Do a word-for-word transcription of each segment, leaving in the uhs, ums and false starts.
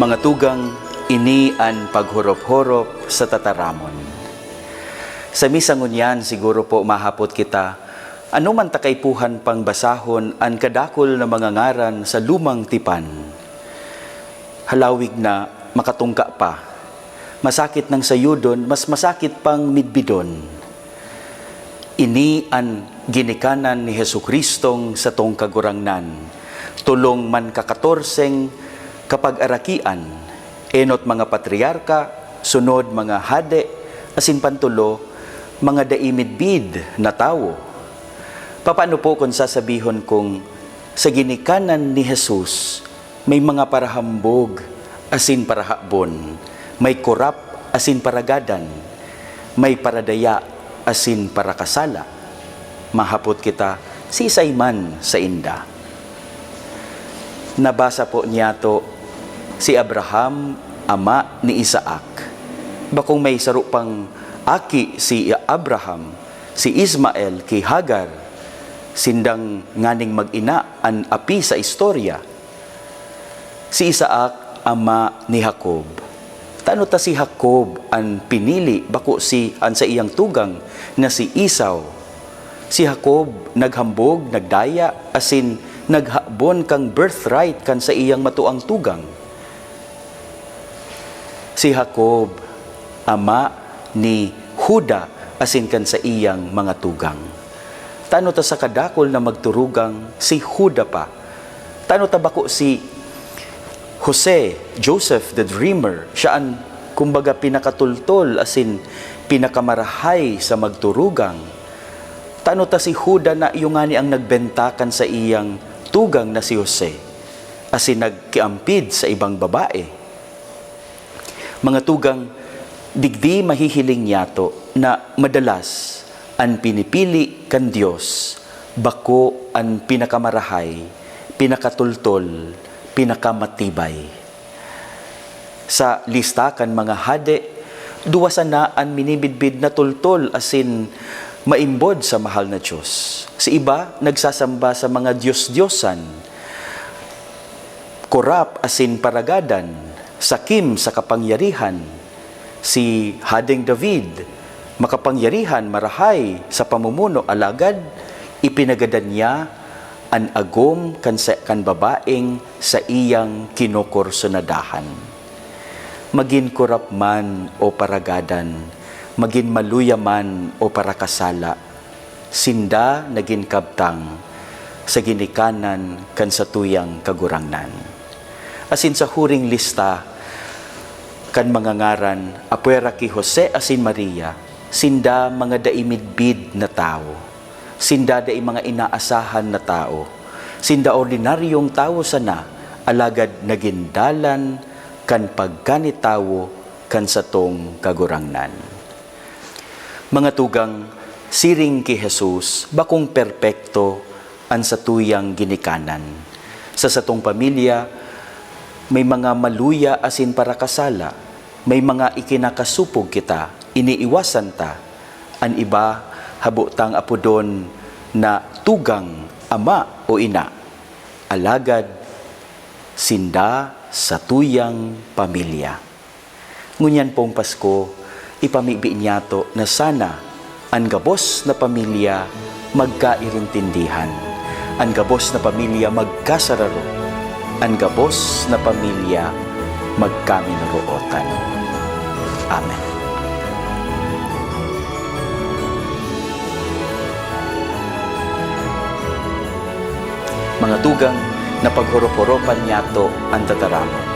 Mga tugang, ini an paghorop-horop sa tataramon. Sa misa ngunyan, siguro po mahapot kita, ano man ta kaipuhan pang basahon an kadakul na mga ngaran sa lumang tipan? Halawig na, makatungka pa. Masakit nang sayudon, mas masakit pang midbidon. Ini an ginikanan ni Jesu-Cristong satong Kagurangnan, tolong man kakatorseng kapag-arakian, enot mga patriarka, sunod mga hade, asin pantolo, mga dai midbid na tawo. Papaano po kun sasabihon kong sa ginikanan ni Jesus, may mga parahambog asin parahabon, may korap asin paragadan, may paradaya asin parakasala? Mahapot kita, siisay man sainda? Nabasa po niyato si Abraham, ama ni Isaac. Bakong may saro pang aki si Abraham, si Ismael ki Hagar, sindang nganing mag-ina an api sa istorya. Si Isaac, ama ni Jacob. Tano ta si Jacob an pinili, bako si, an saiyang tugang na si Esau? Si Jacob naghambog, nagdaya, asin naghabon kan birthright kan saiyang matuang tugang. Si Jacob, ama ni Juda, asin kan saiyang mga tugang. Tano ta sa kadakul na magturugang si Juda pa? Tano ta bako si Jose, Joseph the Dreamer, siya an, kumbaga, pinakatultol asin pinakamarahay sa magturugang? Tano ta si Juda na iyo ngani ang nagbenta kan saiyang tugang na si Jose, asin nagkiampid sa ibang babae? Mga tugang, digdi mahihiling niyato na madalas an pinipili kan Dios bako an pinakamarahay, pinakatultol, pinakamatibay. Sa lista kan mga hade, duwa sana an minimidbid na tultol asin maimbod sa mahal na Dios. Si iba nagsasamba sa mga dios-diosan, korap asin paragadan, sakim sa kapangyarihan. Si Hadeng David, makapangyarihan, marahay sa pamumuno, alagad ipinagadan niya an agom kan sa, kan babaeng saiyang kinokorsunadahan. Magin korap man o paragadan, magin maluya man o parakasala, sinda nagin kabtang sa ginikanan kan satuyang Kagurangnan. Asin sa huring lista kan mga ngaran, apwera ki Jose asin Maria, sinda mga dai midbid na tawo. Sinda dai mga inaasahan na tawo. Sinda ordinaryong tawo sana, alagad nagin dalan kan pagkanitawo kan satong Kagurangnan. Mga tugang, siring ki Jesus, bakong perpekto an satuyang ginikanan. Sa satong pamilya, may mga maluya asin parakasala, may mga ikinakasupog kita, iniiwasan ta. An iba, habo tang apodon na tugang, ama o ina. Alagad, sinda satuyang pamilya. Ngunyan pong Pasko, ipamibi niyato na sana an gabos na pamilya magkairintindihan, an gabos na pamilya magkasararo, an gabos na pamilya magkaminurootan. Amen. Mga tugang, na paghorop-horopan niyato an tataramon.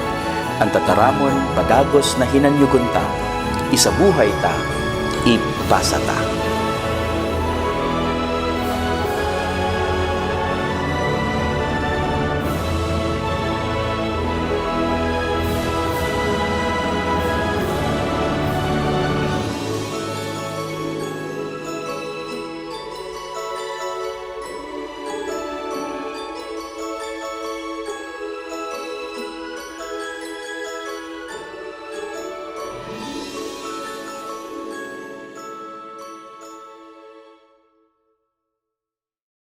An tataramon, padagos na hinanyugon ta, isabuhay ta, ibasa ta.